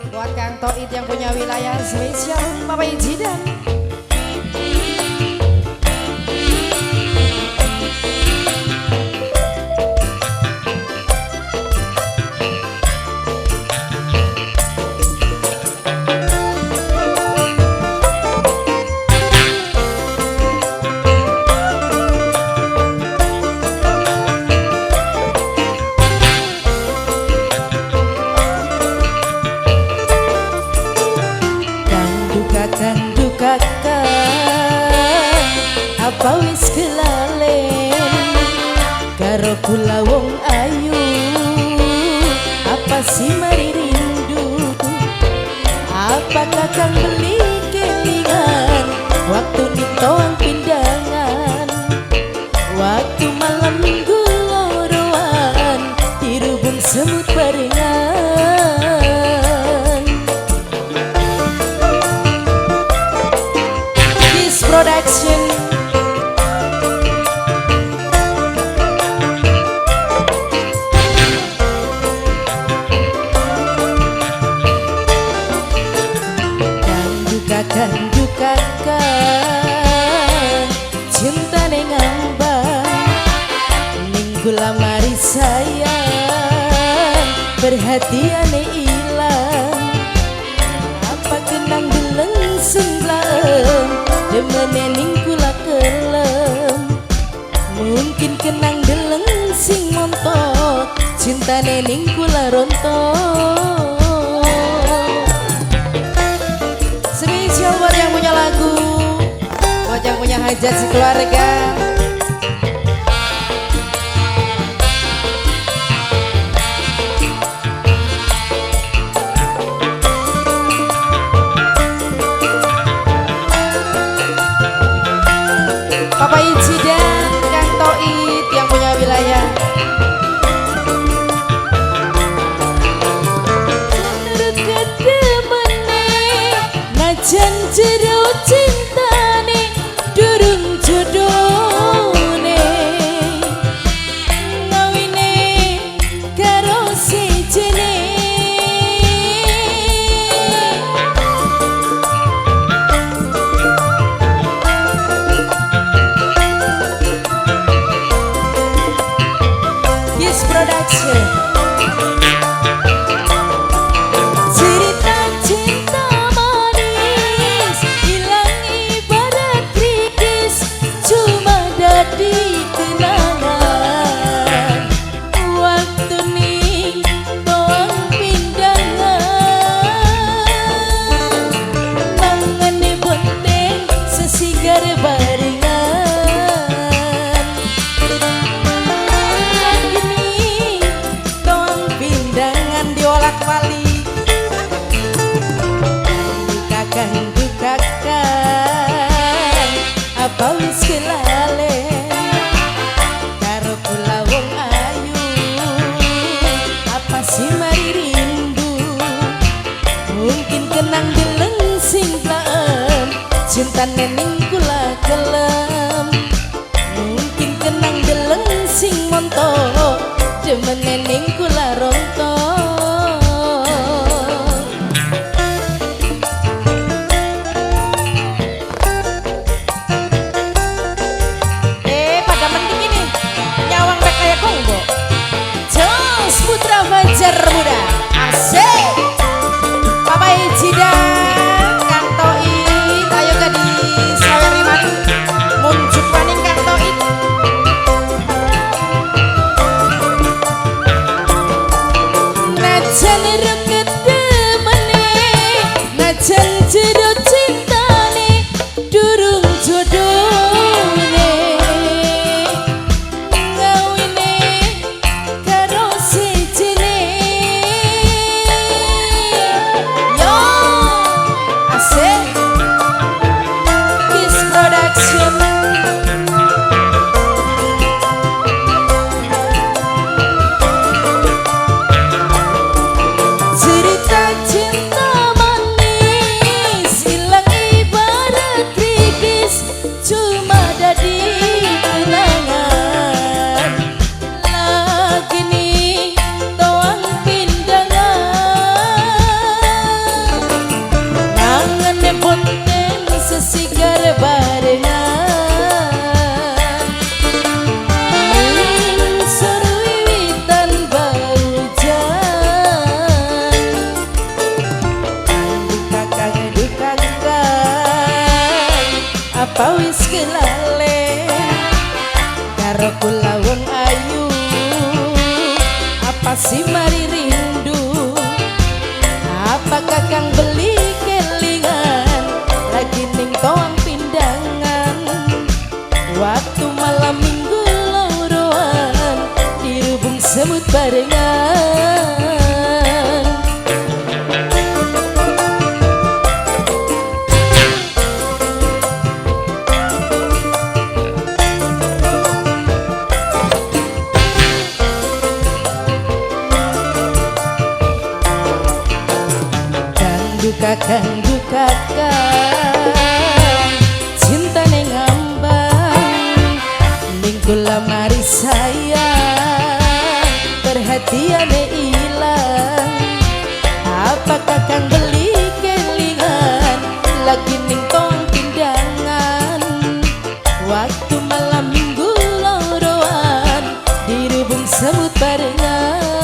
Buat Kang Toid yang punya wilayah spesial Bapak Ijidan. Apa wis kelalen karo kula wong ayu, apa si mari rindu, apa kakang beli kelingan waktu nitoang pindangan, waktu malam minggu loroan dirubung semut barengan. This production dukakan cintane ngambang ning kula mari sayang, perhatiane ilang, apa kenang deleng sing blaem demene ning kula kelem, mungkin kenang deleng sing monto cintane ning kula ronto. Spesial buat yang punya lagu, buat yang punya hajat sekeluarga. Papa Ici dan Kang Toid yang punya wilayah. Najan jero cintane durung jodone, ngawine karo sijine. Yes Production. Apa wis kelalen karo kula wong ayu, apa si mari rindu, mungkin kenang deleng sing blaem cintane ning kula kelem, mungkin kenang deleng sing monto demene ning kula ronto. Putra Fajar Muda asik Papa Ici dan Kang Toid, ayo ke di saweri maning munjuk maning Kang Toid. Najan reket demene, najan jero cintane durung jodone, ngawine karo sijine. Yo asik Kiss Production. mari rindu. Apakah kang beli kelingan lagi ning toang pindangan? Waktu malam minggu loroan dirubung semut barengan. Kang duka kang cintane ngambang ning kula mari sayang, perhatiane ilang. Apakah kang beli kelingan lagi ning tong pindangan? Waktu malam minggu loroan dirubung semut barengan.